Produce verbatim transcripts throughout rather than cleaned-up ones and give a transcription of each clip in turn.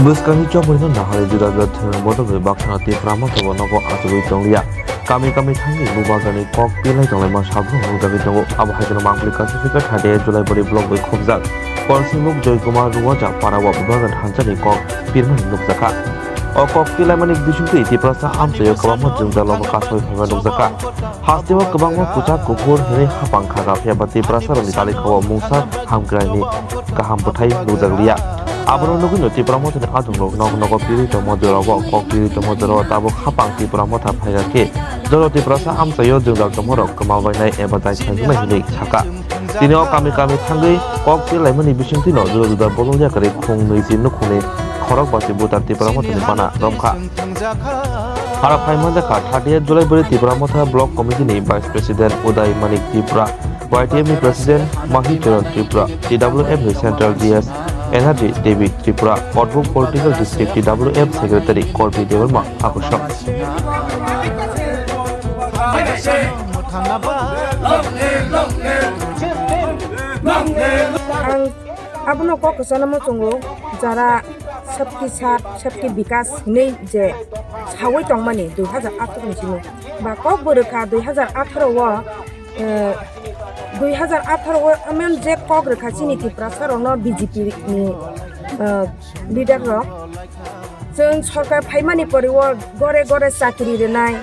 Bwskango chobwi no nahari juda juda thwngmung bodolwi baksano Tipra Motha bo nogo achugwi tonglia. Kami kami thangwi bubagrani kok pilai tonglaima sabrung nukjagwi tongo. Abo hai kheno Mangpili Kasifika thate Julaibari block bai khobjak Kolsingmuk Joy Kumar Ruwaja para o bubagrani thansani kok pirmani nukjakha. O kok pilaimani bisingtwi Tiprasa amchaio kwbangma jwngjal lomo kasoi phaima nukjakha. Hasteo kwbangma kwchak kuphur hinwi hapang kha, phiya ba Tiprasarokni talikhao mungsa hamkraini kaham bwthai nukjakliya. Abono nugwino Tipra Mothani adongrok nok nogo pirwi tongma jorao kok pirwi tongma jorao tabuk hapang Tipra Motha phaiya khe joto Tiprasa amchaio jwngjal tongmarok kwma bainai eba jai thangjaknai hinwi sakha. Tini o kami kami thangwi kok pilaimani bisingtwino juda juda bodol yakarwi khung nwi si nukhungni khorok basi butar Tipra Mothani bana romkha. Hara phai manjakha thirtieth Julaibari Tipra Motha Block Committee ni Vice President Uday Manik Tripura, Y T F ni President Mahi Charan Tripura, T W F ni Central G S Energy David Tripura, Korbuk Political District T W F Secretary Korbi Debbarma Akosok. Ang abono kok kwchangma chwngo, jara sabki sat, sabki bikas hinwi je sawi tongmani dui hazar atharo ni simi. Ba kok bo rwkha dui hazar atharo o, eh, dui hazar atharo o emon je kok rwkha chini Tiprasa rokno B J P ni, eh, leader rok. Chwng sorkar phaimani pore o gore gore chakri rwnai,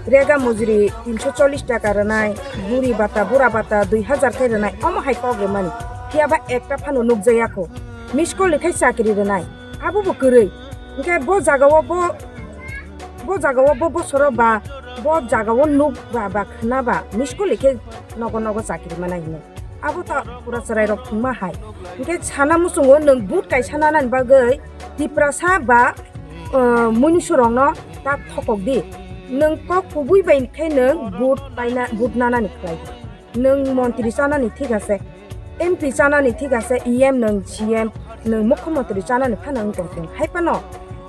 rega mujri tinso chollish taka rwnai, buri bata, bura bata dui hazar khe rwnai, omo hai kok rwmani. Phiya ba ekta phano nukjaya kho. Miss call rwkhai chakri rwnai, abo bo kwrwi. Hinkhe bo jagao bo, bo jagao bo bosoro ba, bo jagao nuk ba, ba khna ba, miss call rwkhe nogo nogo chakri manai hinwi. Abo ta pura chwrairok thwngma hai. Hinkhe sana muchungo nwng vote kaisa nanani bagwi Tiprasa ba, uh, munusurokno ta thokok di. Nwng kok kubui bai khe nwng vote paina, vote nanani khlai di. Nwng montri chanani thik ase, M P chanani thik ase, E M nwng C M, nwng mukhyamantri chanani phano wng tong thung. Hai phano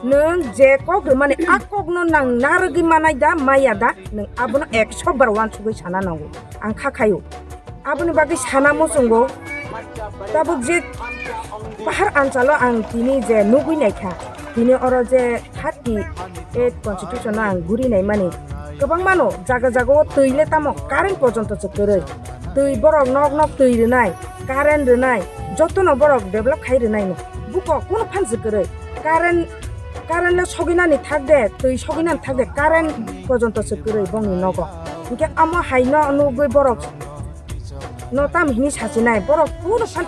nwng je kok rwmani a kokno nang narwgwi manai da, maya da, nwng abono ekso bar uansugwi sana nango. Ang kha khaio. Aboni bagwi sana muchungo. Tabuk je pahar anchalo ang tini je nugwi naikha, tini oro je thirty eight constitution no ang guri naimani. Kwbangmano jaga jaga o twi le tamo current porjonto se kwrwi. Twi borok nok nok twi rwnai, current rwnai, jotono borok develop khai rwnai no. Buko kunu phan se kwrwi. Current, current le soginani thak de, twi soginani thak de, current porjonto se kwrwi bongni nogo. Hinkhe amo hai no nugwi borok no tam hini sachinai, borok kunu phan